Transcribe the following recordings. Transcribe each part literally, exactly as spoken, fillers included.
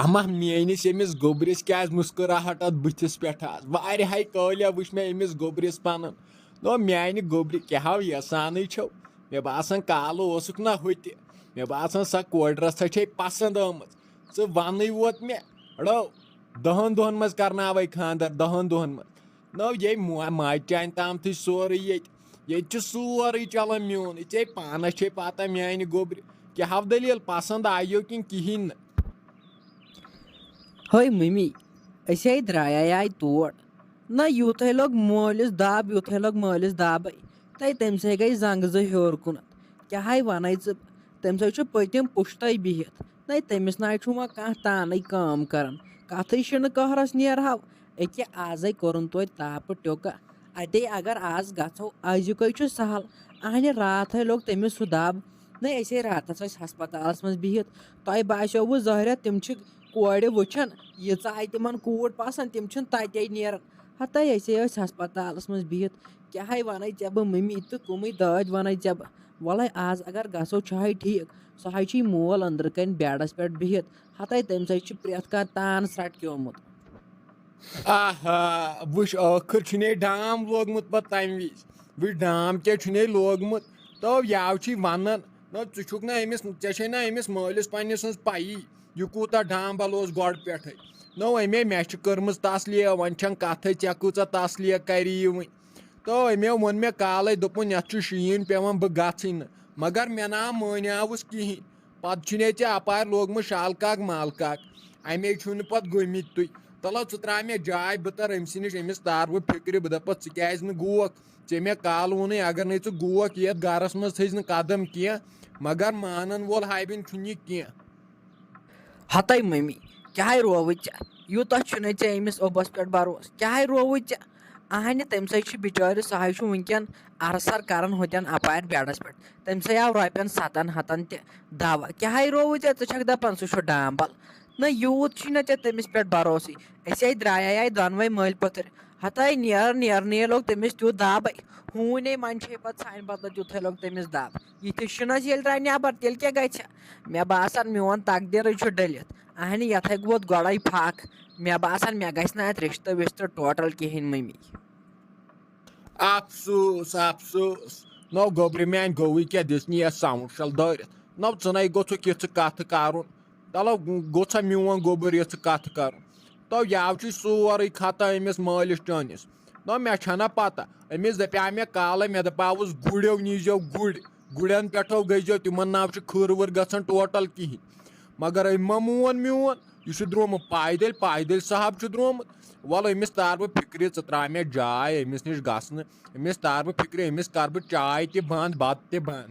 اما میٲنِس أمِس گوٚبرِس کیٛازِ مسکراہٹ اتھ بٕتھِس پٮ۪ٹھ آز؟ واریاہے کٲلۍ وٕچھ مےٚ أمِس گوٚبرِس پنُن۔ نو میانہِ گوٚبرِ کیٛاہ ہو یژھانٕے چھو؟ مےٚ باسان کالہٕ اوسُکھ نہ ہُہ تہِ۔ مےٚ باسان سۄ کورِ رژھا چھے پسنٛد آمٕژ۔ ژٕ ونٕے ووت مےٚ، رو، دہن دۄہن منٛز کرناوے خانٛدر، دہن دۄہن منٛز۔ نو یے مو-، ماجہِ چانہِ تامتھٕے سورُے ییٚتہِ۔ ییٚتہِ چھُ سورُے چلان میون۔ ژےٚ پانس چھے پتہ میانہِ گوٚبرِ۔ کیٛاہ ہو دٔلیٖل، پسنٛد آیو کِنہٕ کِہیٖنۍ نہٕ؟ ہے مٔمی، أسۍ ہے درٛایے آے تور۔ نہ یُتھے لوٚگ مٲلِس دب، یُتھے لوٚگ مٲلِس دبے۔ تہٕ تٔمۍ سٕے گٔے زنٛگہٕ زٕ ہیوٚر کُنتھ۔ کیٛاہ ہے ونے ژٕ؟ تٔمۍ سٕے چھُ پٔتِم پُشتے بِہِتھ۔ نَے تٔمِس نَے چھُ وۄنۍ کانٛہہ تانٕے کٲم کران۔ کَتھٕے چھِنہٕ قہرَس نیرہَو۔ أکیٛاہ آزَے کوٚرُن توتہِ تاپہٕ ٹیوٚکا۔ اَتے اگر آز گژھو، أزیُکے چھُ سہل۔ اَہنہِ راتھَے لوٚگ تٔمِس سُہ دَب۔ نَے أسے راتَس ٲسۍ ہسپتالَس منٛز بِہِتھ۔ تۄہہِ باسیووُ ظٲہرہ تِم چھِ کورِ وٕچھان، ییٖژاہ آیہِ تِمَن کوٗر پَسنٛد، تِم چھِنہٕ تَتے نیران۔ ہَتَے أسے ٲسۍ ہسپتالَس منٛز بِہِتھ۔ کیٛاہ ہے وَنَے ژےٚ بہٕ مٔمی تہٕ کُمٕے دٲدۍ وَنَے ژےٚ بہٕ۔ وَلَے آز اگر گژھو چھُ ہے ٹھیٖک۔ سُہ ہے چھُے مول أنٛدرٕ کَنۍ بیڈَس پٮ۪ٹھ بِہِتھ۔ ہَتَے تٔمۍ سۭتۍ چھُ پرٛٮ۪تھ کانٛہہ تان ژھرٛٹکیومُت۔ آہا، وٕچھ ٲخٕر چھُنے ڈام لوگمُت پَتہٕ تَمہِ وِزِ۔ وٕچھ ڈام کیٛاہ چھُنے لوگمُت۔ تو یاو چھُے وَنان، نہ ژٕ چھُکھ نہ أمِس، ژےٚ چھے نہ أمِس مٲلِس پنٛنہِ سٕنٛز پَیی، یہِ کوٗتاہ ڈامبل اوس گۄڈٕ پٮ۪ٹھَے۔ نو أمے مےٚ چھِ کٔرمٕژ تسلیہ، وۄنۍ چھَنہٕ کَتھَے ژےٚ کۭژاہ تسلیہ کَری یہِ وٕنۍ۔ تو أمۍ ووٚن مےٚ کالے، دوٚپُن، "یَتھ چھُ شیٖن پٮ۪وان، بہٕ گژھٕے نہٕ۔" مگر مےٚ نہ مٲنیٛاوُس کِہیٖنۍ۔ پَتہٕ چھُنے ژےٚ اَپارِ لوگمُت شالکاک مالکاک۔ اَمے چھُو نہٕ پَتہٕ گٔمٕتۍ تُہۍ۔ تَلو، ژٕ ترٛاو مےٚ جاے، بہٕ تَرٕ أمۍ سٕے نِش، أمِس تارٕ بہٕ فِکرِ، بہٕ دَپَس، "ژٕ کیٛازِ نہٕ گوکھ؟ ژےٚ مےٚ کالہٕ ووٚنُے، اگر نَے ژٕ گوکھ، یَتھ گَرَس منٛز تھٔزِ نہٕ قدم کینٛہہ۔" مگر مانَن وول ہایبِن چھُنہٕ یہِ کینٛہہ۔ ہتَے مٔمی، کیٛاہ رووُے ژےٚ؟ یوٗتاہ چھُنے ژےٚ أمِس اوٚبَس پٮ۪ٹھ بروسہٕ؟ کیٛاہ رووُے ژےٚ؟ اہنہِ، تٔمۍ سٕے چھُ بِچٲرِس، سُہ ہے چھُ وٕنکٮ۪ن ارسر کران ہوٚتٮ۪ن اپارِ بیڈس پٮ۪ٹھ۔ تٔمۍ سٕے آو رۄپین ستن ہتن تہِ دوا۔ کیٛاہ رووُے ژےٚ؟ ژٕ چھکھ دپان سُہ چھُ ڈامبل؟ نہ، یوٗت چھُے نہ ژےٚ تٔمِس پٮ۪ٹھ بروسٕے۔ أسۍ ہے درٛایے آے دۄنوَے مٔلۍ پٔتھٕر۔ ہتَے نیر نیرنٕے لوٚگ تٔمِس تیُتھ دبے۔ ہوٗنۍ ہے منٛدچھے پتہٕ سانہِ بدلہٕ تیُتھے لوٚگ تٔمِس دب۔ یِتھِس شِنَس ییٚلہِ درٛاے نٮ۪بر، تیٚلہِ کیٛاہ گژھِ؟ مےٚ باسان، میون تقدیٖرٕے چھُ ڈٔلِتھ۔ اہنہِ، یَتھ ہے ووت گۄڈَے پھکھ۔ مےٚ باسان، مےٚ گژھِ نہٕ اَتھ رِشتہٕ وِشتہٕ ٹوٹل کِہیٖنۍ، مٔمی۔ افسوس، افسوس۔ نو گوٚبرِ میٛانہِ گوٚوٕے کیٛاہ، دِژ نہٕ یَتھ ساوُنٛڈ شَل دٲرِتھ۔ نو ژٕنَے گوٚژھُکھ یِژھٕ کَتھٕ کَرُن۔ تَلو، گوٚژھا میون گوٚبُر یِژھٕ کَتھٕ کَرُن؟ تو یاو چھُے سورُے خطا أمِس مٲلِس چٲنِس۔ نہ، مےٚ چھَنہ پَتہ۔ أمِس دَپیٛاو مےٚ کالَے، مےٚ دَپیٛاوُس، "گُرٮ۪و نیٖزیو گُرۍ، گُرٮ۪ن پٮ۪ٹھو گٔژھۍزیو، تِمَن نہ چھُ خٲر وٲر گژھان ٹوٹل کِہیٖنۍ۔" مگر أمۍ ما مون میون، یہِ چھُ درٛامُت پایدٔلۍ، پایدٔلۍ صاحب چھُ درٛامُت۔ وَلہٕ، أمِس تار بہٕ فِکرِ، ژٕ ترٛاو مےٚ جاے أمِس نِش گژھنہٕ۔ أمِس تار بہٕ فِکرِ، أمِس کَرٕ بہٕ چاے تہِ بنٛد، بَتہٕ تہِ بنٛد۔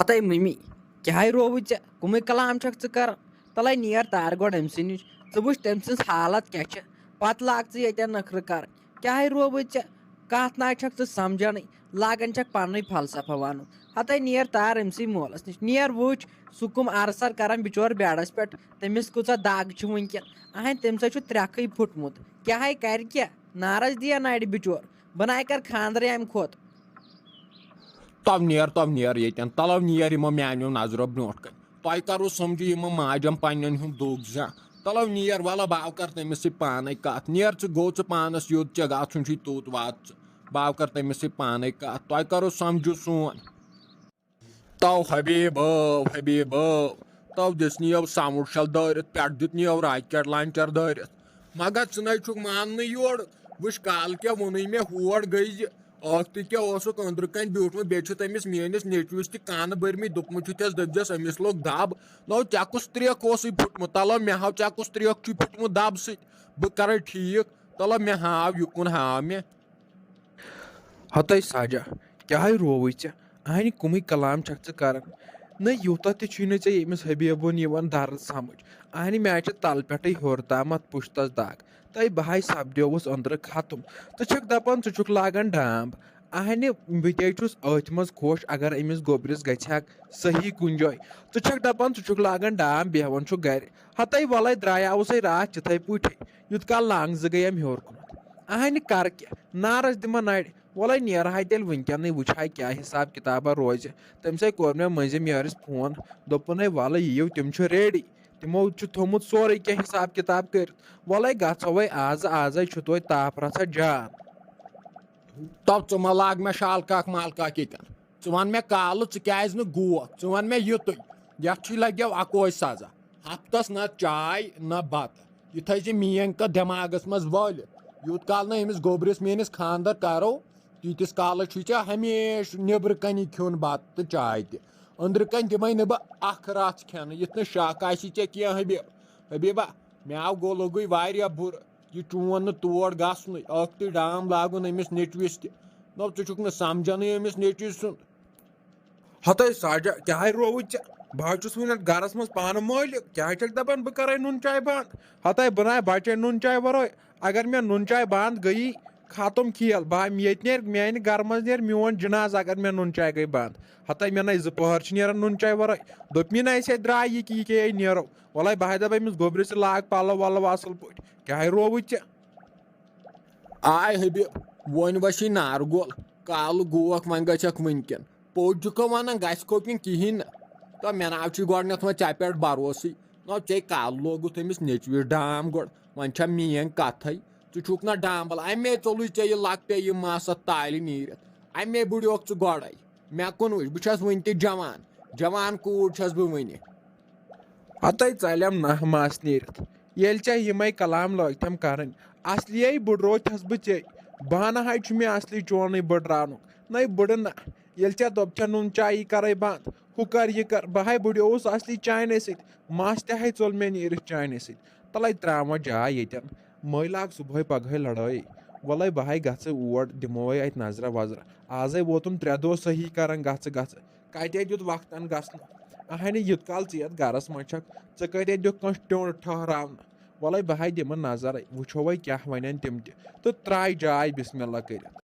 ہتَے مٔمی، کیٛاہ ہے رووُے ژےٚ؟ کُمٕے کلام چھکھ ژٕ کران؟ تلے نیر تار گۄڈٕ أمۍ سٕے نِش۔ ژٕ وٕچھ تٔمۍ سٕنٛز حالت کیٛاہ چھےٚ، پتہٕ لاگ ژٕ ییٚتٮ۪ن نخرٕ کرٕنۍ۔ کیٛاہ ہے رووُے ژےٚ؟ کتھ نہ چھکھ ژٕ سمجھانٕے، لاگان چھکھ پننُے فلسفہ ونُن۔ ہتَے نیر تار أمۍ سٕے مولس نِش۔ نیر وٕچھ، سُہ کُم ارسر کران بچور بیڈس پٮ۪ٹھ، تٔمِس کۭژاہ دگ چھِ وٕنکٮ۪ن۔ اہنۍ، تٔمۍ سۭتۍ چھُ ترٛکھٕے پھُٹمُت۔ کیٛاہ ہے کرِ کیٛاہ؟ نارس دِیا نرِ بچور۔ بہٕ نَے کرٕ خانٛدرٕے امہِ کھۄتہٕ۔ تو نیر، تو نیر ییٚتٮ۪ن۔ تَلو نیر یِمو میٛانیو نظرو برٛونٛٹھ کَنہِ۔ تۄہہِ کَرو سَمجھِ یِمو ماجَن پنٛنٮ۪ن ہُنٛد دوٚگ زانٛہہ۔ تَلو نیر، وَلہٕ بہٕ ہاو کَرٕ تٔمِس سۭتۍ پانَے کَتھ۔ نیر، ژٕ گوٚو ژٕ پانَس یوٚت، ژےٚ گژھُن چھُے توٚت وات ژٕ۔ بہٕ ہاو کَرٕ تٔمِس سۭتۍ پانَے کَتھ۔ تۄہہِ کَرو سَمجھُن سون۔ تو حبیب، حبیب، تو دِژنِیو ساوُنٛڈ شَل دٲرِتھ، پٮ۪ٹھ دیُتنِیو راکٮ۪ٹ لانچَر دٲرِتھ۔ مگر ژٕ نَے چھُکھ ماننٕے یورٕ۔ وٕچھ، کالہٕ کیٛاہ ووٚنُے مےٚ، ہور گٔے زِ ٲکھتٕے کیٛاہ اوسُکھ أنٛدرٕ کَنۍ بیوٗٹھمُت، بیٚیہِ چھُ تٔمِس میٛٲنِس نیٚچوِس تہِ کَن بٔرمٕتۍ، دوٚپمُت چھُ تھٮ۪س، دٔپزٮ۪س، أمِس لوٚگ دَب۔ نو، ژےٚ کُس ترٛیکھ اوسُے پھُٹمُت؟ تَلو، مےٚ ہاو، ژےٚ کُس ترٛیکھ چھُے پھُٹمُت دَب سۭتۍ؟ بہٕ کَرَے ٹھیٖک۔ تَلو، مےٚ ہاو، یہِ کُن ہاو مےٚ۔ ہتَے ساجا، کیٛاہ ہے رووُے ژےٚ؟ اہنہِ، کُمٕے کلام چھکھ ژٕ کران؟ نہ، یوٗتاہ تہِ چھُے نہٕ ژےٚ ییٚمِس حبیبُن یِوان درد سمجھ۔ اہنہِ، مےٚ چھِ تلہٕ پٮ۪ٹھٕے ہیوٚر تامتھ پُشتس دگ۔ تہٕ بہٕ ہاے سپدیووُس أنٛدرٕ ختم۔ ژٕ چھکھ دپان ژٕ چھُکھ لاگان ڈامب۔ اہنہِ، بہٕ تے چھُس أتھۍ منٛز خۄش، اگر أمِس گوٚبرِس گژھِ ہا صحیح کُنہِ جایہِ۔ ژٕ چھکھ دپان ژٕ چھُکھ لاگان ڈامب، بیہوان چھُکھ گرِ۔ ہتَے ولَے درٛایاوُسَے راتھ چِتھَے پٲٹھۍ، یُتھ کال لنٛگ زٕ گٔے أمۍ ہیوٚر کُنتھ۔ اہنہِ، کر کیٛاہ؟ نارس دِمہ نرِ۔ وَلَے نیرٕ ہا تیٚلہِ وٕنکیٚنٕے، وٕچھِ ہا کیٛاہ حساب کِتابہ روزِ۔ تٔمۍ سٕے کوٚر مےٚ مٔنٛزِم یٲرِس فون، دوٚپُن، "ہے وَلہٕ یِیِو، تِم چھِ ریڈی۔" تِمو چھُ تھوٚمُت سورُے کینٛہہ حساب کِتاب کٔرِتھ۔ وَلَے گژھو وۄنۍ آز، آزَے چھُ توتہِ تاپھ رَژھا جان۔ تو ژٕ مہ لاگ مےٚ شالکاک مالکاک ییٚتٮ۪ن۔ ژٕ وَن مےٚ کالہٕ، ژٕ کیٛازِ نہٕ گوکھ؟ ژٕ وَن مےٚ یُتُے۔ یَتھ چھُے لَگیو اَکوے سزا۔ ہفتَس نہ چاے نہ بَتہٕ۔ یہِ تھٲیزِ میٛٲنۍ کَتھ دٮ۪ماغَس منٛز وٲلِتھ۔ یوٗت کال نہٕ أمِس گوٚبرِس میٛٲنِس خانٛدَر کَرو، تیٖتِس کالَس چھُے ژےٚ ہمیشہِ نیٚبرٕ کَنی کھیوٚن بَتہٕ تہٕ چاے تہِ۔ أنٛدرٕ کَنۍ دِمَے نہٕ بہٕ اَکھ رَژھ کھٮ۪نہٕ، یُتھ نہٕ شَکھ آسی ژےٚ کینٛہہ، حبیٖب۔ حبیٖبہ، مےٚ آو گوٚو لوٚگُے واریاہ بُرٕ۔ یہِ چون نہٕ تور گژھنُے، ٲکھتٕے ڈام لاگُن أمِس نیٚچوِس تہِ۔ نہ، ژٕ چھُکھ نہٕ سمجھانٕے أمِس نیٚچوِ سُنٛد۔ ہتَے ساجا، کیٛاہ رووُے ژےٚ؟ بہٕ حظ چھُس وُنہِ اَتھ گرس منٛز پانہٕ مٲلِک، کیٛاہ چھَکھ دپان بہٕ کرے نُن چاے بنٛد؟ ہتَے بہٕ نہ بچے نُن چاے ورٲے۔ اگر مےٚ نُن چاے بنٛد گٔیی، ختم کھیل۔ بہٕ ہا، ییٚتہِ نیرِ، میانہِ گرٕ منٛز نیرِ میون جنازٕ اگر مےٚ نُن چاے گٔے بنٛد۔ ہتَے مےٚ نَے زٕ پٔہر چھِ نیران نُن چاے ورٲے۔ دوٚپمی نہ أسۍ ہے درٛاے یہِ کہِ یہِ کیٛاہ نیرو۔ وَلَے بہٕ ہا دَپہٕ أمِس گوٚبرِس ژٕ لاگ پَلو وَلو اَصٕل پٲٹھۍ۔ کیٛاہ ہے رووُے ژےٚ؟ آے حبیب، وۄنۍ وَسی نارٕ گول، کالہٕ گوکھ، وۄنۍ گژھکھ وٕنکٮ۪ن۔ پوٚز چھُکھ وَنان، گژھِ کھوٚپِنۍ کِہیٖنۍ نہٕ۔ تہٕ مےٚ نہ حظ چھُے گۄڈٕنٮ۪تھ وۄنۍ ژےٚ پٮ۪ٹھ بروسٕے۔ نہ، ژےٚ کالہٕ لوگُتھ أمِس نیٚچوِس ڈام گۄڈٕ، وۄنۍ چھےٚ میٛٲنۍ کَتھٕے۔ ژٕ چھُکھ نہ ڈامبل، اَمے ژوٚلُے ژےٚ یہِ لۄکٹے یہِ مَس اَتھ تالہِ نیٖرِتھ۔ اَمے بُڈیوکھ ژٕ گۄڈَے۔ مےٚ کُن وٕچھ، بہٕ چھَس وٕنہِ تہِ جوان، جوان کوٗر چھَس بہٕ وٕنہِ۔ ہتَے ژَلٮ۪م ناہ ماس نیٖرِتھ۔ ییٚلہِ ژےٚ یِمَے کلام لٲگتھم کرٕنۍ، اصلیے بٕڈروو چھَس بہٕ ژے۔ بہانہٕ ہاے چھُ مےٚ اصلی چونُے بٕڈراونُک۔ نَے بٕڈٕ نہ۔ ییٚلہِ ژےٚ دوٚپ ژےٚ نُن چایی کرے بنٛد، ہُہ کر یہِ کر، بہٕ ہاے بٕڈیووُس اصلی چانہِ سۭتۍ۔ مَس تہِ ہاے ژوٚل مےٚ نیٖرِتھ چانہِ سۭتۍ۔ تَلَے ترٛاوان جاے ییٚتٮ۪ن۔ مٔلۍ لاگ صُبحٲے پگہٲے لڑٲے۔ وَلَے بہٕ ہاے گژھٕ اور، دِموے اَتہِ نظرہ وظرہ۔ آزَے ووتُم ترٛےٚ دۄہ صحیح کران گژھٕ گژھٕ۔ کَتہِ دیُت وقتن گژھنہٕ؟ اہنہِ، یوٗت کال ژٕ یَتھ گرس منٛز چھکھ، ژٕ کَتہِ دیُت کٲنٛسہِ ٹیوٚنٛڈ ٹھہراونہٕ؟ وَلَے بہٕ ہاے دِمہٕ نظر، وٕچھو وۄنۍ کیٛاہ وَنن تِم تہِ۔ تہٕ ترٛاے جاے بسم اللہ کٔرِتھ۔